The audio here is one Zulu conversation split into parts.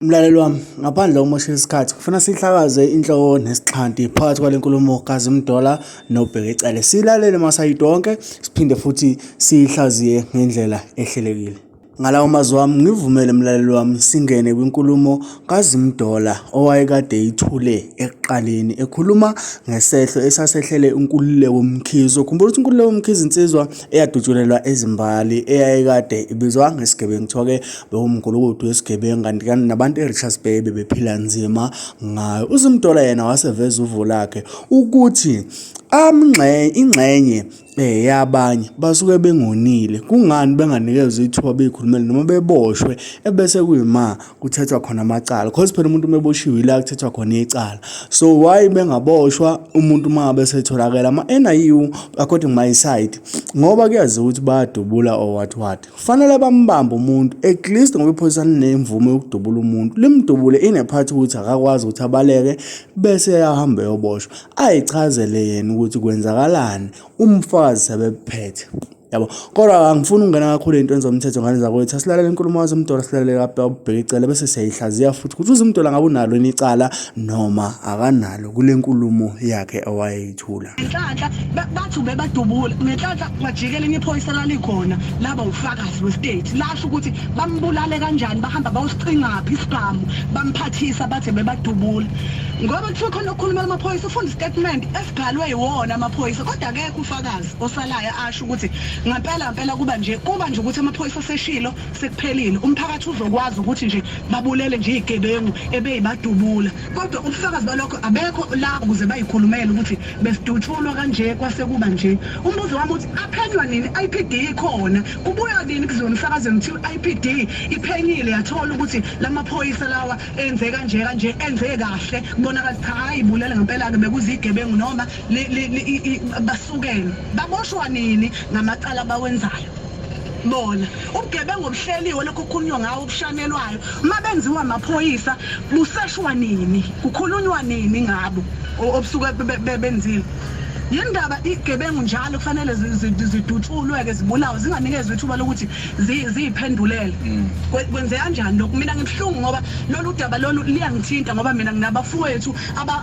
Mlaleli wami, ngaphandle kokumoshela isikhathi, ngifuna sihlakaze inhloko nesixhanti phakathi kwale nkulumo kaZimdola noBheki Cele. Silalele masayidi wonke, siphinde futhi siyihlaziye ngendlela ehlelekile. Ngalawo mazwi wami, ngivumele mlaleli wami singene kwinkulumo kaZimdola owayekade eyithule ekuqaleni ekhuluma ngesehlo esasehlele uNkululeko Mkhize. Ukhumbula ukuthi uNkululeko Mkhize insizwa eyadutshulelwa ezimbali eyayikade ibizwa ngesigebengu kuthiwa-ke bewumgulukudu wesigebengu kanti kanti nabantu e-Richards Bay bebephila nzima ngayo. UZimdola yena waseveza uvo lakhe ukuthi ingxenye yabanye basuke bengonile kungani benganikezwa ithuba beyikhulumele noma beboshwe ebese kuyima kuthethwa khona amacala cause phela umuntu uma eboshiwe ila kuthethwa khona icala so why bengaboshwa umuntu uma ngabe setholakele ama-NIU according my side ngoba kuyaziwa ukuthi bayadubula or what what kufanele bambambe umuntu at least ngoba iphoyisa linemvume yokudubula umuntu limdubule inephathi ukuthi akakwazi ukuthi abaleke bese eyahamba eyoboshwa ayichazele yena ukuthi kwenzakalani umfazi sebephethe yabo kodwa angifuni ukungena kakhulu ey'ntweni zomthetho ngane zakwethu asilalele inkulumo kaZimdola silalele kaBheki Cele bese siyayihlaziya futhi ukuthi uZimdola ngabe unalo yini icala noma akanalo kule nkulumo yakhe owayeyithula. Ngenhlanhla bathi ubebadubula ngenhlanhla kwajika elinye iphoyisa lalikhona laba ufakazi westate lasho ukuthi bambulale kanjani bahamba bayosicingaphi isibhamu bamphathisa bathe bebadubula ngoba kuthiwa khona okukhulumela amaphoyisa ufunda istatement esibhalwe yiwona amaphoyisa kodwa akekho ufakazi osalayo asho ukuthi ngampela ngampela kuba nje kuba nje ukuthi amaphoyisa aseshilo sekuphelile umphakathi uzokwazi ukuthi nje babulele nje izigebengu ebeyibadubula kodwa ubufakazi balokho abekho la ukuze bayikhulumele ukuthi besidutshulwa kanje kwase kuba nje umbuzo wami uthi aphenywa nini IPD ikhona kubuya nini kuziwe emsakazweni kuthiwa IPD iphenyile yathola ukuthi lamaphoyisa lawa enze kanje kanje enze kahle kubonakala cha hayi bulele ngempela ke bekuzigebengu noma basukelwe baboshwa nini ngamacala abawenzayo bona ubugebengu obuhleliwe lokhu kukhulunywa ngawo obushanelwayo uma benziwa amaphoyisa buseshwa nini kukhulunywa nini ngabo obusuke benzile yindaba igebengu njalo kufanele zidutshulwe-ke zibulawe zinganikezwa ithuba lokuthi ziyiphendulele mm. Kwenzeka kanjani lokhu mina ngibuhlungu ngoba lolu daba lolu liyangithinta ngoba mina nginabafowethu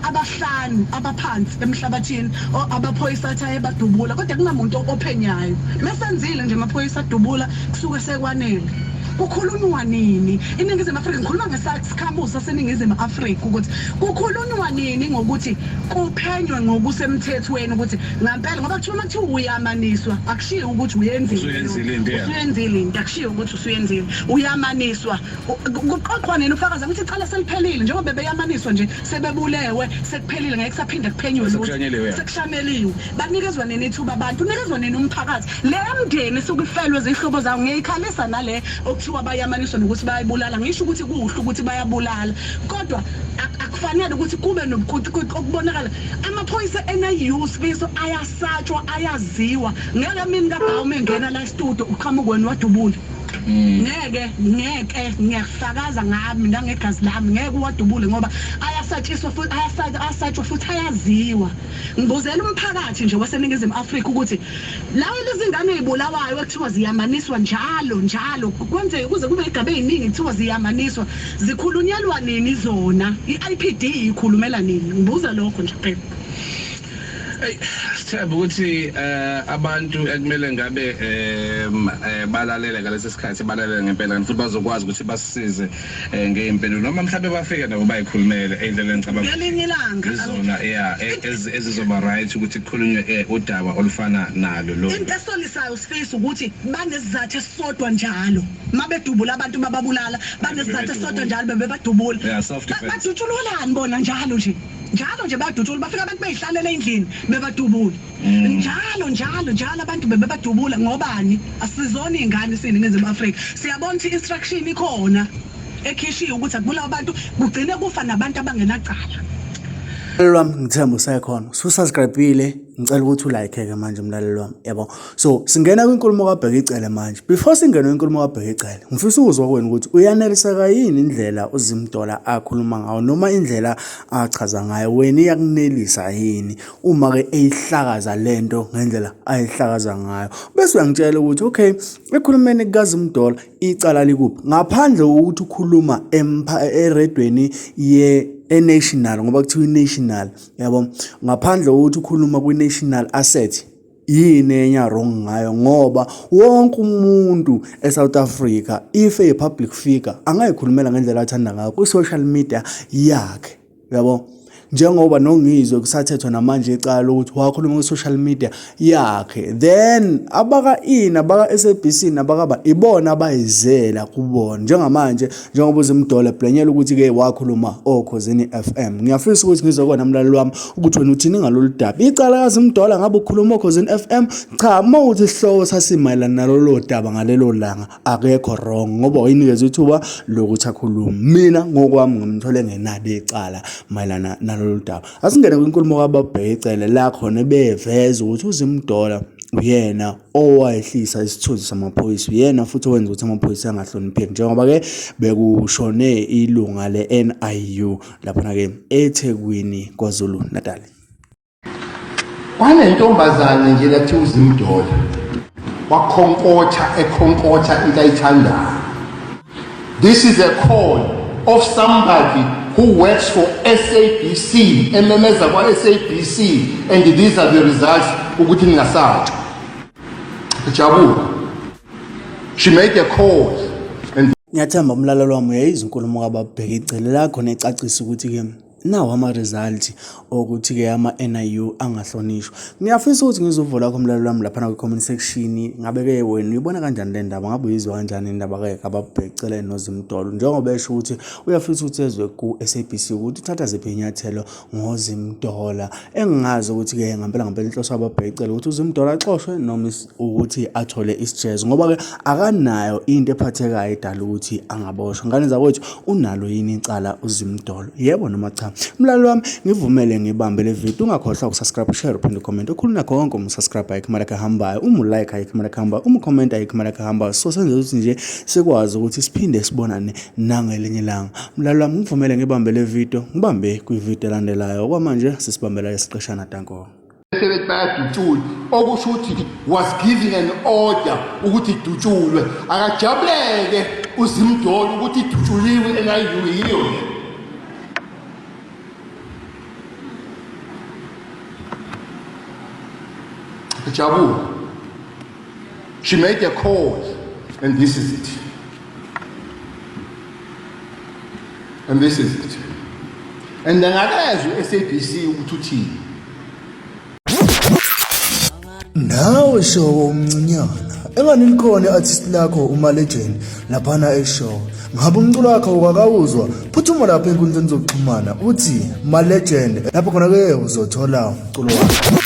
abahlanu abaphansi emhlabathini abaphoyisa athi ayebadubula kodwa kunamuntu ophenyayo mesenzile nje amaphoyisa adubula kusuke sekwanele kukhulunywa nini iningizimu Afrika ngikhuluma ngesakhamuzi saseningizimu Afrika ukuthi kukhulunywa nini ngokuthi kuphenywe ngokusemthethweni ukuthi ngampela ngoba kuthiwa uma kuthiwa uyamaniswa akushiwo ukuthi uyenzile usuyenzile into akushiwo ukuthi usuyenzile uyamaniswa Kuqoqwa nini ubufakazi angithi icala seliphelile njengoba bebeyamaniswa nje sebebulewe sekuphelile ngeke kusaphinde kuphenywe lutho Sekushanyeliwe, ya. sekushaneliwe banikezwa nini ithuba abantu unikezwa nini umphakathi le mndeni esuke ifelwe zihlobo zawo ngiyayikhalisa nale okuthiwa bayamaniswa nokuthi bayayibulala ngisho ukuthi kuhle ukuthi bayabulala kodwa akufanele ukuthi kube okubonakala amaphoyisa NIU Sifiso ayasatshwa ayaziwa ngeke mini kaBhawume engena la estudio uqhamuke wena wadubula Ngeke ngeke ngiyakufakaza ngami nangegazi lami ngeke uwadubule ngoba ayasatshiswa futhi ayasatshwa futhi ayaziwa. Ngibuzela umphakathi nje waseNingizimu Afrika ukuthi lawa lezingane ezibulawayo ekuthiwa ziyamaniswa njalo njalo kwenzeke kuze kube igaba eziningi kuthiwa ziyamaniswa zikhulunyelwa nini zona i-IPD ikhulumela nini ngibuza lokho nje kuphela. Ey sithemba ukuthi eh abantu ekumele ngabe eh balalele ngalesi sikhathi balalele ngempela kanti futhi bazokwazi ukuthi basisize eh, ngeyimpendulo noma mhlawumbe bafike nabo bayikhulumele ey'ndleleni ngicabanga ngelinye ilanga izona ya e, ezizoba right ukuthi kukhulunywe eh, udaba olufana nalo lo into esolisayo sifisa ukuthi banesizathu esisodwa njalo mabedubula abantu bababulala banesizathu esisodwa njalo bebebadubula badutshulwelani bona njalo nje Njalo nje bayadutshulwa bafika abantu beyihlalele endlini bebadubula. Njalo njalo njalo abantu bebebadubula ngobani? Asizona izingane siyiningizimu Afrika. Siyabona ukuthi instruction ikhona ekhishiwe ukuthi akubulawa abantu kugcine kufa nabantu abangenacala. Lwami ngithemba usekhona. Ususubscribe-ile. Ngicela ukuthi ulike ke manje mlaleli wami, yabo. So singena kwinkulumo kaBheki Cele manje. Before singene kwinkulumo kaBheki Cele, ngifisa ukuzwa kuwena ukuthi uyaneliseka yini indlela uZimdola akhuluma ngayo noma indlela achaza ngayo, wena iyakunelisa yini uma ke eyihlakaza lento ngendlela ayihlakaza ngayo? Bese uyangitshela ukuthi okay, ekhulumeni kukaZimdola icala likuphi, ngaphandle kokuthi ukhuluma eredweni ye e-national, ngoba kuthiwa i-national, yabo, ngaphandle kokuthi ukhuluma kwi-national asset, yini enye wrong ngayo? Ngoba wonke umuntu eSouth Africa, if a public figure, angayikhulumela ngendlela athanda ngayo kwi-social media yakhe, yabo, njengoba noNgizwe kusathethwa namanje icala lokuthi wakhuluma kwi-social media yakhe. Then abaka ini, abaka-SABC nabakaba ibona abayizela kubona njengamanje, njengoba uZimdola eblenyela ukuthi-ke wakhuluma oKhozini FM. Ngiyafisa ukuthi ngizwe kona mlaleli wami ukuthi wena uthini ngalolu daba, icala kaZimdola ngabe ukhuluma oKhozini FM. Cha, uma uthi isihloko sasimayelana nalolo daba ngalelo langa, akekho wrong ngoba wayinikeza ithuba lokuthi akhulume. Mina ngokwami ngimthole ngenalo icala mayelana nalolu daba. Asingene kwinkulumo kaBabheki Cele la khona beveza ukuthi uZimdola uyena owayehlisa isithunzi samaphoyisa, uyena futhi owenza ukuthi amaphoyisa angahlonipheki, njengoba-ke bekushone ilunga le-NIU laphana-ke eThekwini, KwaZulu Natal. Kwanentombazane nje lathi uZimdola wakhonkotha ekhonkotha into ayithandayo. This is a call of somebody who works for SABC, ememeza kwa-SABC, and these are the results ukuthi ningasatshwa. Jabula. She made a call and Ngiyathemba umlalelo wami uyayizwa inkulumo kaBabheki Cele la khona ecacisa ukuthi-ke nawo ama-result okuthi-ke ama-NIU angahlonishwa. Ngiyafisa ukuthi ngizwe uvo lwakho mlaleli wami laphana kwi-comment section. Ngabe-ke wena uyibona kanjani le ndaba? Ngabe uyizwa kanjani indaba-ke kaBabheki Cele noZimdolo? Njengoba esho ukuthi uyafisa ukuthi ezwe ku-SABC ukuthi uthatha ziphi iy'nyathelo ngoZimdola. Engingazi ukuthi-ke ngampela ngampela inhloso kaBabheki Cele ukuthi uZimdola axoshwe noma ukuthi athole isijezo, ngoba-ke akanayo into ephathekayo edala ukuthi angaboshwa. Ngane zakwethu, unalo yini icala uZimdolo? Yebo noma cha? Mlaleli wami, ngivumele ngibambe le video. Ungakhohlwa ukusubscribe, share, uphinde ucomment. Okhulu nakho konke, uma usubscribe ayikho imali yakho ehambayo, uma ulike ayikho imali yakho ehambayo, uma ucomment ayikho imali yakho ehambayo. So senze ukuthi nje sikwazi ukuthi siphinde sibonane nangelinye ilanga. Mlaleli wami, ngivumele ngibambe le video, ngibambe kwivideo elandelayo. Okwamanje sisibambela isiqeshana, danko. Sebethi bayadutshulwa, okusho ukuthi was giving an order ukuthi idutshulwe. Akajabuleke uZimdolo ukuthi idutshuliwe i-NIU, yiyo le. Jabula. She made a call and this is it. And this is it. And angakezwe u-SABC ukuthi uthini. Nawe showo umncinyana engani likhona i-artist lakho uma legend laphana eshow, ngabe umculo wakhe ukakawuzwa? Phuthuma lapha enkundleni zokuxhumana uthi ma legend, lapho khona ke uzothola umculo wakhe.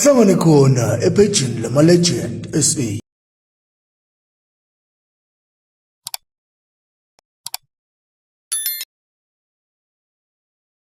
Hlangane khona ephejini lama legend SA.